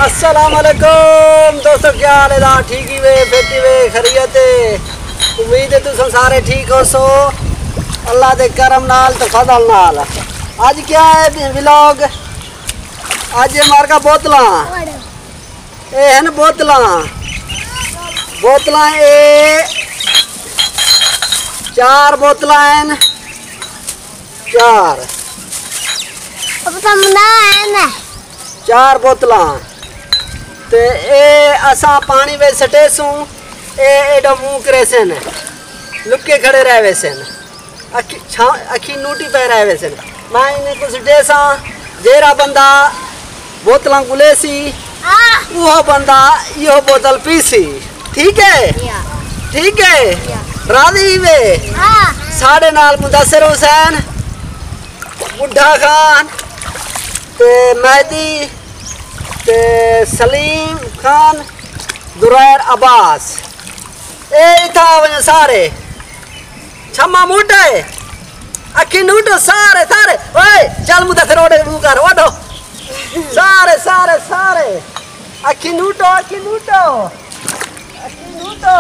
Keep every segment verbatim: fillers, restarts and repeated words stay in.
السلام علیکم دوستو، کیا حال ہے؟ ٹھیک ہی وے، فٹ ہی وے، خیریت ہے؟ امید ہے تساں سارے ٹھیک ہو سو، اللہ دے کرم نال تے فضل نال۔ اج کیا ہے ولاگ؟ اج یہ مارکا بوتلاں، اے ہیں بوتلاں، بوتلاں اے چار بوتلاں ہیں، چار۔ اب تم نہ ہے نا۔ چار بوتلاں۔ تے اے اساں پاݨی وچ سٹیسوں، اے ایݙا منہ کریسن، لکے کھڑے رہ ویسن، اکھی چھا-، اکھی نوٹی پئے رہ ویسن۔ میں انہیں کوں سٹیساں، جیڑھا بندہ بوتلاں ڳولیسی، اوہو بندہ ایہو بوتل پیسی۔ ٹھیک ہے؟ ٹھیک ہے؟ راضی وے؟ ساݙے نال مدثر حسین، بڈھا خان، تے مہدی، تے سلیم خان، زریر عباس۔ اے اتھاں آ ونڄو سارے۔ چھما موٹا ہے۔ اکھی نوٹو سارے، سارے۔ اوئے، چل مدثر اوݙے منہ کر، اوݙو۔ سارے، سارے، سارے۔ اکھی نوٹو، اکھی نوٹو۔ اکھی نوٹو۔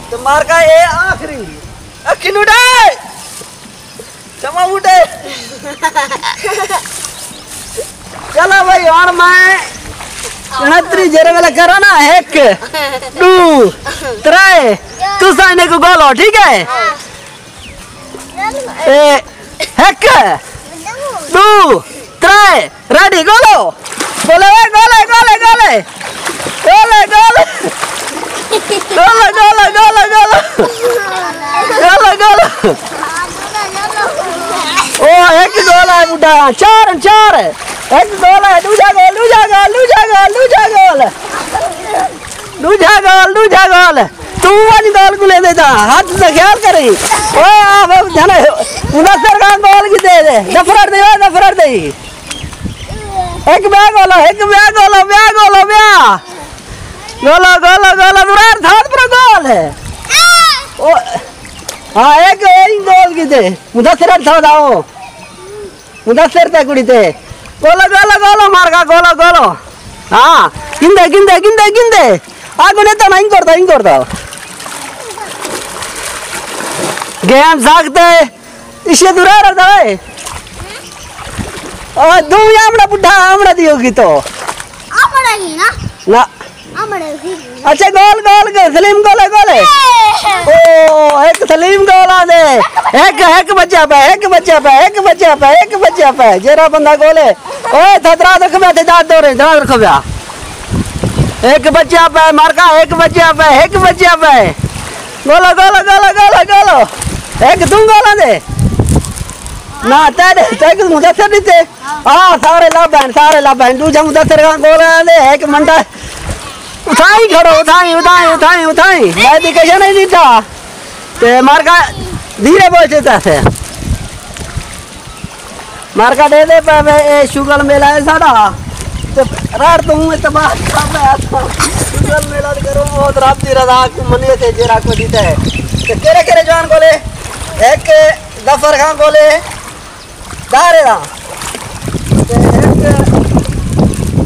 تے مارکا اے آخری۔ اکھی نوٹو۔ چھما موٹے۔ چلو بھائی، ہݨ میں گݨتری جیڑھے ویلے کراں نا، ہک، ݙو، ترے، تساں انہیں کوں ڳولو، ٹھیک ہے؟ اے، ہک، ݙو، ترے، ریڈی، ڳولو۔ ڳولے، اوئے، ڳولے، ڳولے، ڳولے۔ ڳولے، ڳولے۔ ڳولے، ڳولے، ڳولے، ڳولے۔ ڳولے، ڳولے۔ او، ہک ڳولا ہے ٻڈھا، چار، چار۔ ہک ڳولا ہے، ݙوجھا ڳول، ݙوجھا ڳول، ݙوجھا ڳول، ݙوجھا ڳول۔ ݙوجھا ڳول، ݙوجھا ڳول۔ توں ونڄ ڳول ڳولیندے جا، ہتھ دا خیال کریں۔ اوئے، آ، جانے، مدثر خان ڳول کیتے، دفرڑ دے، اوئے، دفرڑ دے۔ ہک ٻیا ڳولا، ہک ٻیا ڳولا، ٻیا ڳولا، ٻیا۔ ڳولا، ڳولا، ڳولا، زریر تھا پر ڳول ہے۔ او، ہاں، ہک اے ڳول کیتے۔ مدثر تھا دا او۔ مدثر تے کڑی تے۔ ڳولا، ڳولا، ڳولا، مارکا، ڳولا، ڳولا۔ ہاں، گندے، گندے، گندے، گندے۔ آ ڳولا تے نہ انکر دا، انکر دا۔ گیم سخت ہے۔ ایشی دورا رہدا ہے۔ او، دو آمڑا بڈھا، آمڑا دی ہوگی تو۔ آمڑا ہی نا؟ نہ۔ آمڑا ہی۔ اچھا، ڳول، ڳول، ڳول، سلیم ڳولے، ڳولے۔ اے۔ او، ہک سلیم ڳول آ دے۔ ہک، ہک بچیا پئے، ہک بچیا پئے، ہک بچیا پئے، ہک بچیا پئے۔ جیڑھا بندہ ڳولے۔ اوئے، تھترا رکھ پیا، تے دات دو رہے، دات رکھ پیا۔ ہک بچیا پئے، مارکا، ہک بچیا پئے، ہک بچیا پئے۔ ڳولو، ڳولو، ڳولو، ڳولو، ڳولو۔ ہک توں ڳولا دے۔ نہ، تیݙے، تیݙے کوں مدثر ݙتے۔ آ، سارے لبھ ہن، سارے لبھ ہن۔ ݙوجھا مدثر کھاں ڳول آندے، ہک منڈا۔ اتھائیں کھڑو، اتھائیں، اتھائیں، اتھائیں، اتھائیں۔ میں دی کشا نہیں ݙتا۔ تے مارکا دھیرے پہنچے تے سے۔ مارکا ݙیہدے پئے وے، اے شغل میلہ ہے ساݙا۔ تے راڑ توں ہوں اعتبار کر پیا۔ شغل میلہ تے کرو، بہت رب دی رضا کوں منیے تے جیڑھا کوں ݙتا ہے۔ تے کیڑھے کیڑھے جوان کولے؟ ہک ظفر خان کولے، دارے دا۔ تے ہک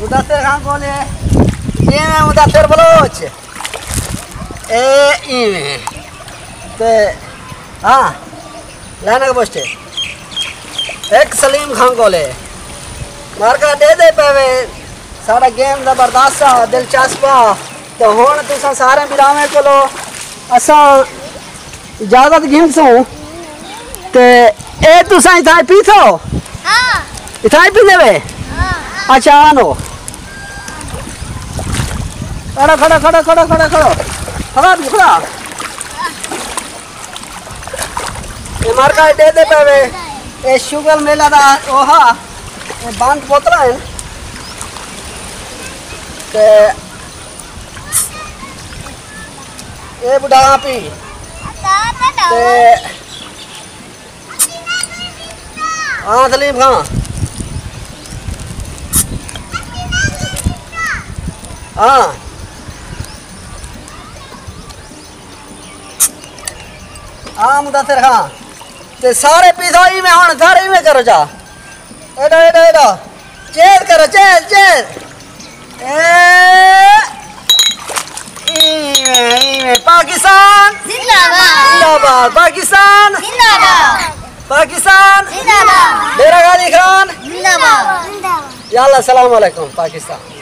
مدثر خان کولے، جیویں مدثر بلوچ۔ اے ایویں۔ تے ہاں، لائنک پوسٹ ہے۔ ہک سلیم خان کولے۔ مارکا ݙیہدے پئے وے، ساݙا گیم زبردست آ، دلچسپ آ۔ تے ہݨ تساں سارے بھراویں کولو اساں اجازت گھنسوں۔ تے اے تساں اتھاں پیسو؟ ہاں۔ اتھاں پیندے وے؟ ہاں۔ اچھا، آنو۔ کھڑا، کھڑا، کھڑا، کھڑا، کھڑا، کھڑا۔ کھڑا، کھڑا۔ اے مارکا ݙیہدے پئے وے۔ اے شغل میلہ دا اوہا۔ اے بند بوتلاں ہن۔ تے اے بڈھا آپ ہی۔ تے ہاں سلیم خان۔ ہاں۔ ہاں مدثر خان۔ تے سارے پیسو ایویں ہن، سارے ایویں کرو چا۔ ایݙا، ایݙا، ایݙا۔ چیز کرو، چیز، چیز۔ اے، ایویں، ایویں۔ پاکستان زندہ باد۔ زندہ باد۔ پاکستان زندہ باد۔ پاکستان زندہ باد۔ میرا غازی خان۔ زندہ باد۔ یا اللہ، السلام علیکم پاکستان۔